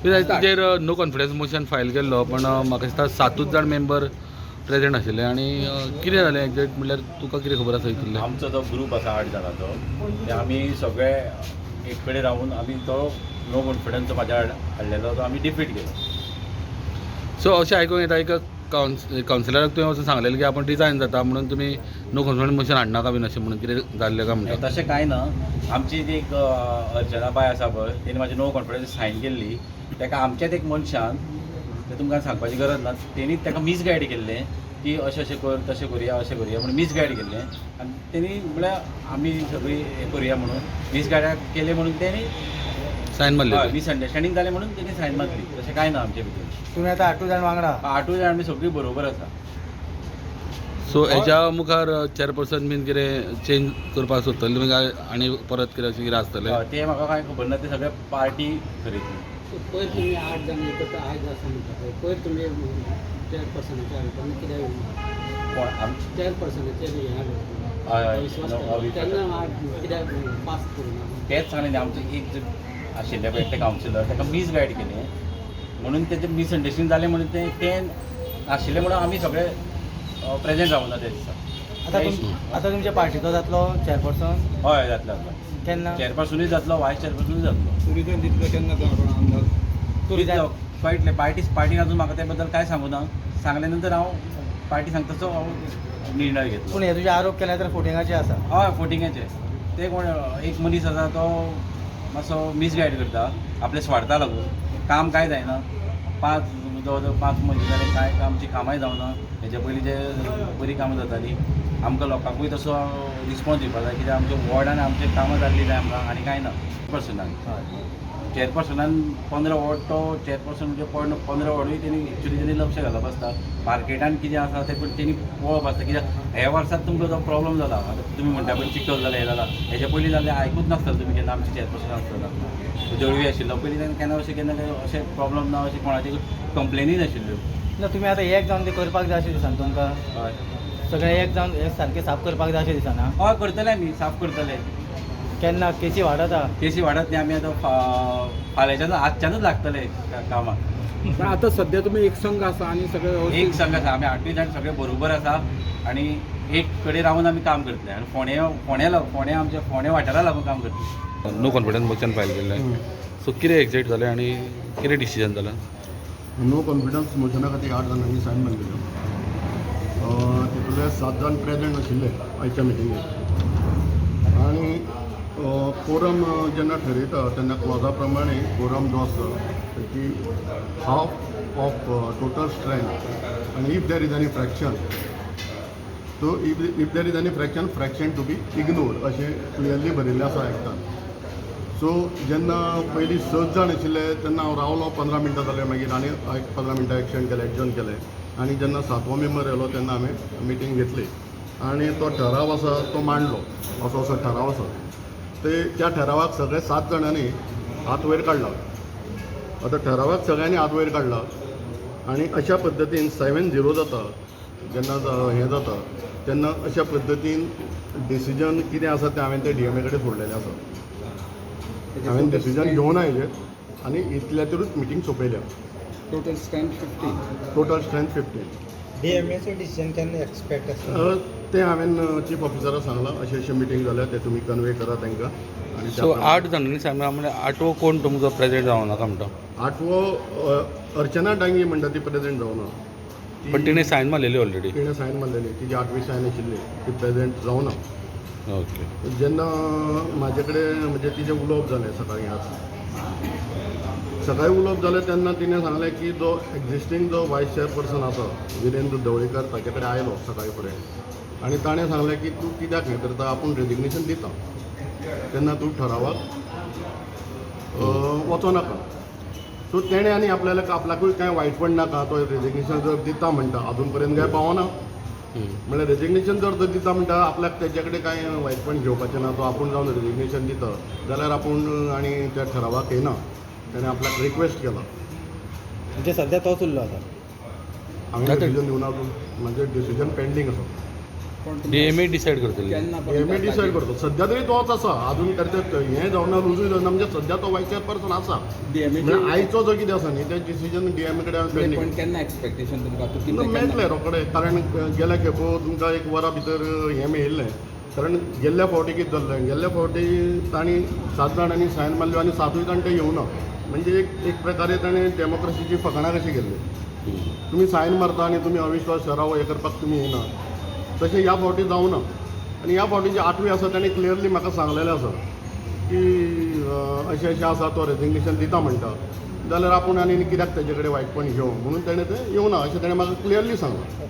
तुजेर no confidence motion file केल्लो, पण म्हाका दिसता सातूच जाण मेंबर प्रेझेंट आशिल्ले. आनी कितें जालें एक्झॅक्ट, म्हणल्यार तुका कितें खबर आसा हितूंतलें? आमचो जो ग्रूप आसा 8 जाणांचो, ते आमी सगळे एक कडेन रावन आमी तो नो कॉन्फिडन्स म्हाज्या हाडलेलो, तो आमी डिफीट केलो. सो अशें आयकूंक येता, एक कावन्सिलराक तुवें वचून सांगलेलें की आपूण रिजायन जाता म्हणून, तुमी नो कॉन्फिडन्स मोशन हाडनाका बीन अशें म्हणून कितें जाल्लें काय म्हणटा? तशें कांय ना. आमची जी एक अर्चना बाय आसा पळय, तेणी म्हाजी नो कॉन्फिडन्स सायन केल्ली. ताका आमच्याच एक मनशान, तें तुमकां सांगपाची गरज ना, तेणी ताका मिसगायड केल्लें की अशें अशें कर, तशें करुया, अशें करुया म्हणून मिसगायड केल्लें. आनी तेणी म्हळ्यार आमी सगळीं हें करुया म्हणून मिसगायड केलें म्हणून तेणी सायन मारली. हय, मिसअंडरस्टँडींग जालें म्हणून तेणी सायन मारली. तशें कांय ना आमचे भितर. तुम्ही आता आठूय जाण वांगडा? आठूय जाण आमी सगळीं बरोबर आसा. सो हेच्या मुखार चेअरपर्सन बीन कितें चेंज करपाक सोदतले तुमी काय आनी परत कितें अशें कितें आसतलें? हय, तें म्हाका कांय खबर ना, तें सगळें पार्टी थरयतली. पयर तुमी 8 जाण एकत्र आयज आसा म्हणटा पळय, पयर तुमी चेअरपर्सनाच्या तेन्ना कित्याक कोण आमचे? चेअरपर्सनाचेर हें हय, हय, हाडलें, अविश्वास नो, केलो, अविश्वास. तेन्ना 8 कित्याक पास करूं ना? तेच सांगलें न्ही, आमचें एक जे आशिल्लें पळय एकटें कावन्सिलर, ताका मिसगायड केलें म्हणून तेजें मिसअंडरस्टँडींग जालें म्हणून तें तें आशिल्लें म्हणून आमी सगळे प्रेजेंट रावना त्या दिसा. आता तुमच्या पार्टीचो जातलो चेअरपर्सन? हय, जातलो जातलो. केन्ना? चेअरपर्सनूय जातलो, वायस चेअरपर्सनूय जातलो. रिजन दितलो केन्ना तो आपण अंदाज? तू रिजायन कळटलें. पार्टीन अजून म्हाका त्या बद्दल कांय सांगू ना. सांगले नंतर हांव पार्टी सांगता तसो हांव निर्णय घेतलो. पूण हे तुजे आरोप केले तर फोटिंगाचे आसा. हय, फोटिंगाचे. ते कोण एक मनीस आसा, तो मातसो मिसगायड करता आपल्या स्वार्था लागून. काम कांय जायना. पांच जवळ जवळ 5 म्हयने जाले, कांय आमची कामांय जावना. हेच्या पयलीं जे बरीं कामां जातालीं, आमकां लोकांकूय तसो रिस्पोन्स दिवपा जाय, कित्याक आमच्या वॉर्डान आमचे कामां जाल्लीं जाय आमकां, आनी कांय ना. पर्सनान चेअरपर्सनान 15 वॉर्ड, तो चेअरपर्सन म्हणजे 15 वॉर्डूय तेणी एक्चुली तेणी लक्ष घालप आसता. मार्केटान कितें आसा तें पण तेणी पळोवप आसता, कित्याक ह्या वर्साक तुमकां जो प्रॉब्लम जाला, आतां तुमी म्हणटा पळय चिखल जाला, हें जाला, हेच्या पयलीं जाल्लें आयकूच नासतालें तुमी केन्ना. आमचे चेअरपर्सन आसतना दळवी आशिल्लो पयलीं, तेन्ना केन्ना अशें केन्ना काय अशें प्रॉब्लम ना, अशें कोणाची कंप्लेनूय नाशिल्ल्यो. ना, तुमी आतां एक जावन ते करपाक जाय अशें दिसना तुमकां? हय. सगळे एक जावन हे सारकें साफ करपाक जाय अशें दिसना? हय, करतले आमी, साफ करतले. केन्ना? केसी वाडत आहा. केसी वाडत न्ही, आमी आतां फाल्यांच्यानूच, आजच्यानूच लागतले कामाक. पण आता सध्या तुम्ही एक संघ आसा आणि सगळे व्यवस्थित- एक संघ आसा आमी, आठूय जाण सगळे बरोबर आसा आनी एक कडेन रावन आमी काम करतले आनी फोंडें आमच्या फोंडें वाठारा लागून काम करतले. नो कॉन्फिडन्स मोशन फायल केल्लें, सो कितें एक्झॅक्ट जालें आनी कितें डिसिजन जालें? नो कॉन्फिडन्स मोशना खातीर 8 जाणांनी सायन मारलेल्यो. तितूंतले 7 जाण प्रेझेंट आशिल्ले आयच्या मिटिंगेक. आनी कोरम जेन्ना ठरयता तेन्ना क्लॉजा प्रमाणे कोरम जो आसता तेची हाफ ऑफ टोटल स्ट्रेंथ, आनी if there is any fraction, so if there is any fraction, fraction to be ignored अशें क्लियरली बरयल्लें आसा एक्टान. सो जेन्ना पयलीं 6 जाण आशिल्ले तेन्ना हांव रावलो, 15 मिनटां जालें, मागीर आनी एक 15 मिनटां एक्सटेंड केलें, एडजर्न केलें. आनी जेन्ना सातवो मेंबर येयलो तेन्ना हांवें मिटींग घेतली आनी तो ठराव आसा तो मांडलो. असो असो ठराव आसा, ते त्या ठरावाक सगळे 7 जाणांनी हात वयर काडला. आतां ठरावाक सगळ्यांनी हात वयर काडला आनी अशा पद्दतीन 7-0 जाता. जेन्ना हें जाता तेन्ना अशा पद्दतीन डिसिजन कितें आसा तें हांवें तें डीएमए कडेन सोडलेलें आसा. हांवें डिसिजन घेवन आयलें आनी इतल्याचेरूच मिटींग सोंपयल्या. Total strength 15? Total strength 15. डीएमएचो decision केन्ना एक्सपेक्ट आसा? तें हांवें चीफ ऑफिसराक सांगलां, अशें अशें मिटींग जाल्या, तें तुमी कन्वे करा तांकां आनी त्या सो प्रमाणे- 8 जाणांनी सायन, म्हणल्यार आठवो कोण तुमचो प्रेझेंट जावं नाका म्हणटा? आठवो अर्चना डांगी म्हणटा ती प्रेझेंट जावना. पण तिणें सायन मारलेली ऑलरेडी. तिणें सायन मारलेली, तिजी आठवी सायन आशिल्ली, ती प्रेझेंट जावना. जेन्ना म्हाजे कडेन म्हणजे तिजें उलोवप जालें सकाळीं, आज सकाळीं उलोवप जालें तेन्ना तिणें सांगलें की जो एग्जिस्टींग जो वायस चेअरपर्सन आसा विरेंद्र ढवळीकर, ताचे कडेन आयलो सकाळीं फुडें आनी ताणें सांगलें की तूं कित्याक हें करता, आपूण रेजिग्नेशन दिता, तेन्ना तूं ठरावाक वचो नाका. सो तेणें आनी आपल्याला आपल्याकूय कांय वायटपण नाका, तो रेजिग्नेशन जर दिता म्हणटा, अजून पर्यंत काय पावना, म्हणल्यार रेजिग्नेशन जर तो दिता म्हणटा, आपल्याक तेजे कडेन कांय वायटपण घेवपाचें ना. तो आपूण जावन रेजिग्नेशन दिता जाल्यार आपूण आनी त्या ठरावाक येना, तेणें आपल्याक रिक्वेस्ट केला. म्हणजे सध्या तोच उरलो आतां? हांवें डिसिजन दिवना अजून, म्हाजें डिसिजन पेंडींग आसा. कोण डी एम ए डिसायड करतली. केन्ना डीएमए डिसायड करतो. सध्या तरी तोच आसा अजून कारण ते हें जावना, रुजू जावना, म्हणजे सध्या तो वायस चेअरपर्सन आसा. डीएमए म्हणजे आयचो जो कितें आसा न्ही, तें डिसिजन डीएमए कडेन पेंडींग. पण केन्ना एक्सपेक्टेशन तुमकां तूं कितें मेळटलें रोखडें, कारण गेल्या खेपो तुमकां एक वरा भितर हें मेळिल्लें. कारण गेल्ल्या फावटी कितें जाल्लें, गेल्ल्या फावटी तांणी सात जाणांनी सायन मारल्यो आनी सातूय जाण ते येवना. म्हणजे एक एक प्रकारे ताणें डेमोक्रेसीची फकाणां कशी केल्ली. तुमी सायन मारता आनी तुमी अविश्वास ठराव हें करपाक तुमी येना. तशें ह्या फावटी जावना. आनी ह्या फावटी जे आठवी आसा, ताणें क्लियरली म्हाका सांगलेलें आसा की अशें अशें आसा, तो रेजिग्नेशन दिता म्हणटा जाल्यार आपूण आनी कित्याक तेजे कडेन वायटपण घेवं म्हणून ताणें तें येवना अशें ताणें म्हाका क्लियरली सांगलां.